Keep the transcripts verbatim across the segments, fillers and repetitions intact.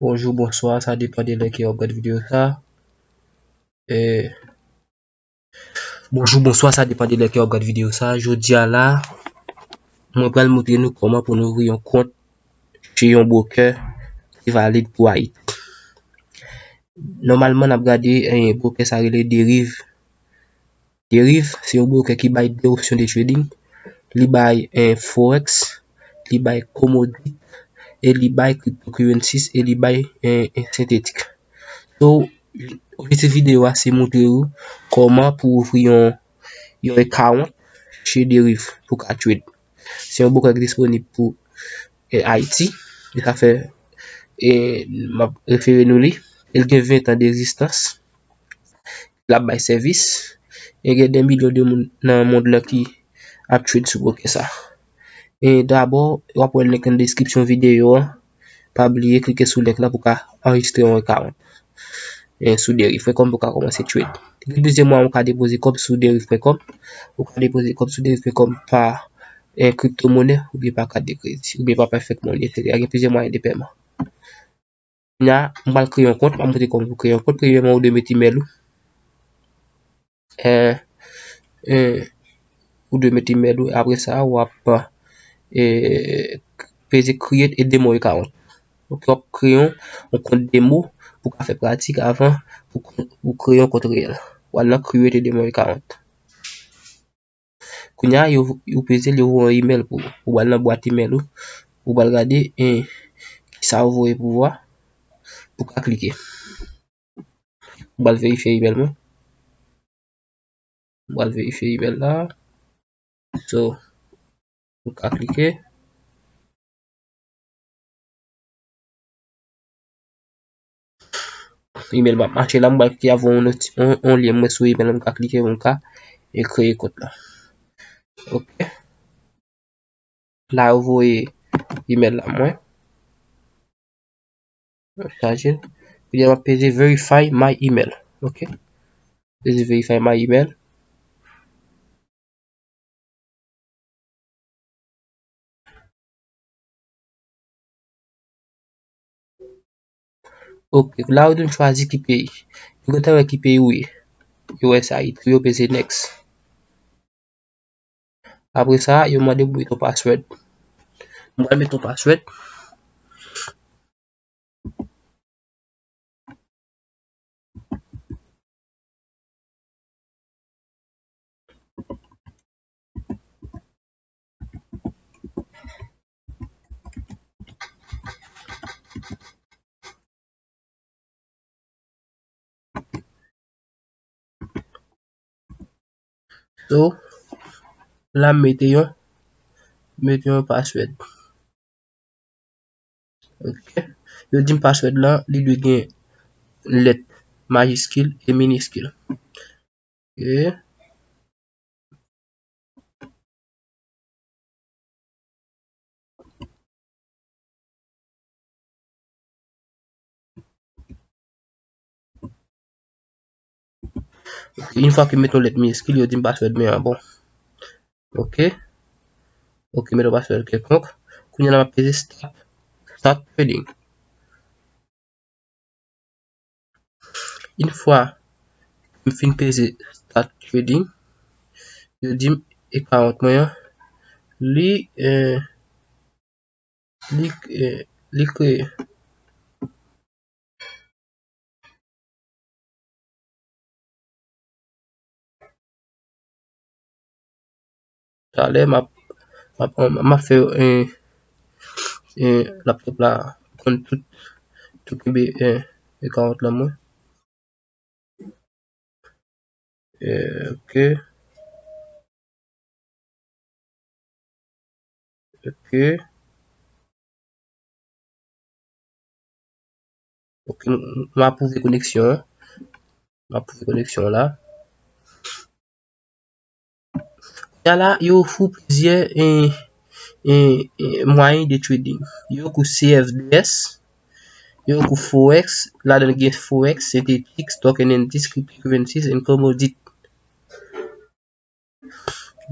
Bonjou, bonswa, sa depann de lè ke w ap gad videyo sa. E, bonjou, bonswa, sa depann de lè ke w ap gad videyo sa. Jodi a la, mwen pral montre nou kòman pou nou ouvri yon kont chez yon broker ki valid pou Ayiti. Nòmalman, n ap gade, eh, broker sa rele Deriv. Deriv, se yon broker ki bay de opsyon de trading. Li bay, eh, forex, li bay commodity, e li bay cryptocurrencies, e li bay, eh, eh, sentetik. So, objektif videyo a, se montre ou kòman pou ouvri yon, yon account chez Deriv pou ka trade. Se yon broker ki disponib pou, eh, Ayiti. E sa fè, eh, m ap refere nou li. El gen ven tan de egzistans. L ap bay sèvis. E gen de milyon de moun nan mond lan ki ap trade sou broker sa. E dabò, w ap wè link nan deskripsyon videyo a. Pa bliye klike sou link la pou ka anrejistre yon account, eh, sou Deriv pwen kòm pou ka kòmanse trade. Gen plizyè mwayen ou ka depoze kòb sou Deriv pwen kòm. Ou ka depoze kòb sou Deriv pwen kòm pa, eh, kripto monè oubyen pa kat de kredi oubyen pa Perfect Money, etsetera. Gen plizyè mwayen de pèman. Kounye a, m pral kreye yon kont, m ap montre kòman pou kreye yon kont. Premyèman, ou dwe met email ou. Eh, eh, ou dwe met email ou. Apre sa, w ap, eh, peze create a demo account. Ok, w ap kreye yon, yon kont demo pou ka fè pratik avan pou, pou kreye yon kont reyèl. W al nan create a demo account. Kounye a, yo, yo peze l, yo voye yon email pou ou. Ou pral nan bwat email ou. Ou pral gade, eh, kisa yo voye pou ou a. Ou ka klike. Ou pral verifye email mwen. Ou pral verifye email la. So, ou ka klike. Email m ap mache la, m pral klike avè yon noti-, yon, yon lyen mwen sou email la, m ka klike, m ka e kreye kont la. Ok. La, yo voye email la mwen. Chaje l. Kounye a, m ap peze verify my email. Ok. Peze verify my email. Ok, la ou dwe chwazi ki peyi. Yo gentan wè ki peyi ou ye. U S A, yo peze next. Apre sa, yo mande pou mete yon password. Mwen mete yon password. So, la m mete yon, mete yon password. Ok. Yo di m password lan, li dwe gen lèt majiskil e miniskil. Ok. Ok, yon fwa ke m mete yon lèt miyiskil, yo di m password mwen an bon. Ok. Ok, mete yon password kèlkonk. Kounye a la m ap peze start, start trading. Yon fwa m fin peze start trading, yo di m account mwen an, li, eh, li, eh, li kreye. Talè, m ap, m ap, m ap fè, eh, eh, laptop la konn tout, tout kenbe, eh, account lan mwen. Eh, ok. Ok. Ok, m, m apwouve koneksyon an. M apwouve koneksyon an la. Kounye a la, yo ofri w plizyè, eh, eh, eh, mwayen de trading. Yo ofri w C F D S, yo ofri w Forex, ladan l gen Forex, sentetik, stock and indices, cryptocurrencies and commodity.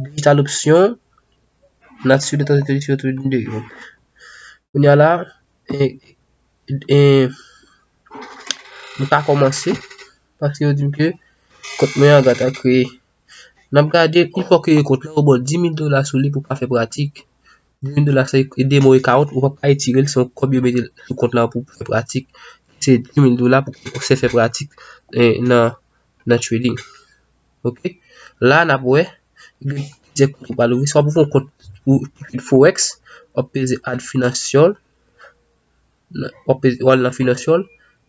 Digital option, nature de transaction trading de. Kounye a la, eh, E, m ka kòmanse, paske yo di m ke kont mwen an gentan kreye. N ap gade, yon fwa w kreye kont la, yo ba w dis mil dola sou li pou w ka fè pratik. Dis mil dola se demo account, ou p ap ka retire l, se yon kòb yo mete sou kont la pou fè pratik. Se dis mil dola pou w kòmanse fè pratik, eh, nan, nan trading. Ok? La, n ap wè, gen plizyè kont ou pral ouvri. Swa pou fè yon kont pou Forex, w ap peze add financial, w ap peze, w al nan financial,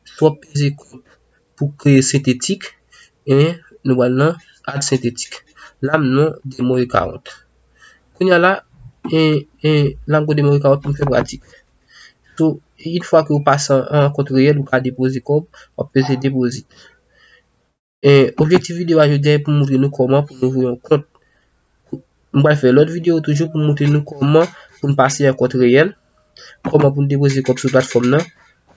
swa w ap peze kont pou kreye sentetik, e nou pral nan add sentetik. La, m nan demo account. Kounye a la, e, e, la, m go demo account pou m fè pratik. So, yon fwa ke ou pase an, an kont reyèl, ou ka depoze kòb, w ap peze deposit. E, objektif videyo a jodi a pou montre nou kòman pou nou ouvri yon kont. M pral fè lòt videyo toujou pou montre nou kòman pou n pase yon kont reyèl, kòman pou n depoze kòb sou platfòm nan,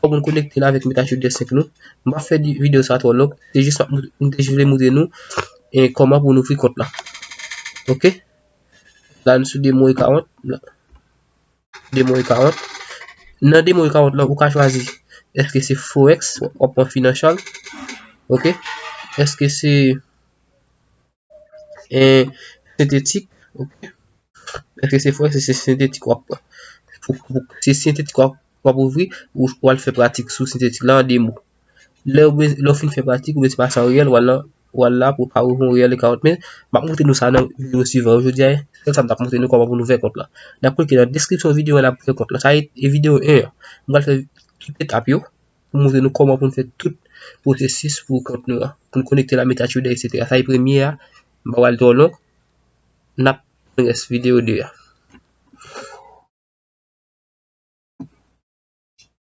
kòman pou n konekte l avèk MetaTrader senk nou. M p ap fè di-, videyo sa twò long, se jis m ap montre, m te jis vle montre nou, e, kòman pou n ouvri kont la. Ok? La, nou sou demo account. Demo account. Nan demo account lan, ou ka chwazi èske se Forex, w ap pran financial. Ok? Èske se, eh, sentetik? Ok? Èske se Forex, se sentetik w ap pran? Pou, pou, se sentetik w ap, w ap ouvri, ou, ou al fè pratik sou sentetik la an demo. Lè w, lè w fin fè pratik, ou bezwen pase an reyèl, w al nan, w al la pou w ka ouvri yon reyèl account. Men, m ap montre nou sa nan videyo swivan yo. Jodi a, sèl sa m t ap montre nou kòman pou n ouvè kont la. N ap klike nan deskripsyon videyo a, n ap ouvè kont la. Sa e, e videyo en an. M pral fè tout etap yo pou montre nou kòman pou n fè tout pwosesis pou kont nou an. Pou n konekte la MetaTrader, etsetera. Sa e premye a, m pa pral twò long. N ap nan rès videyo de a.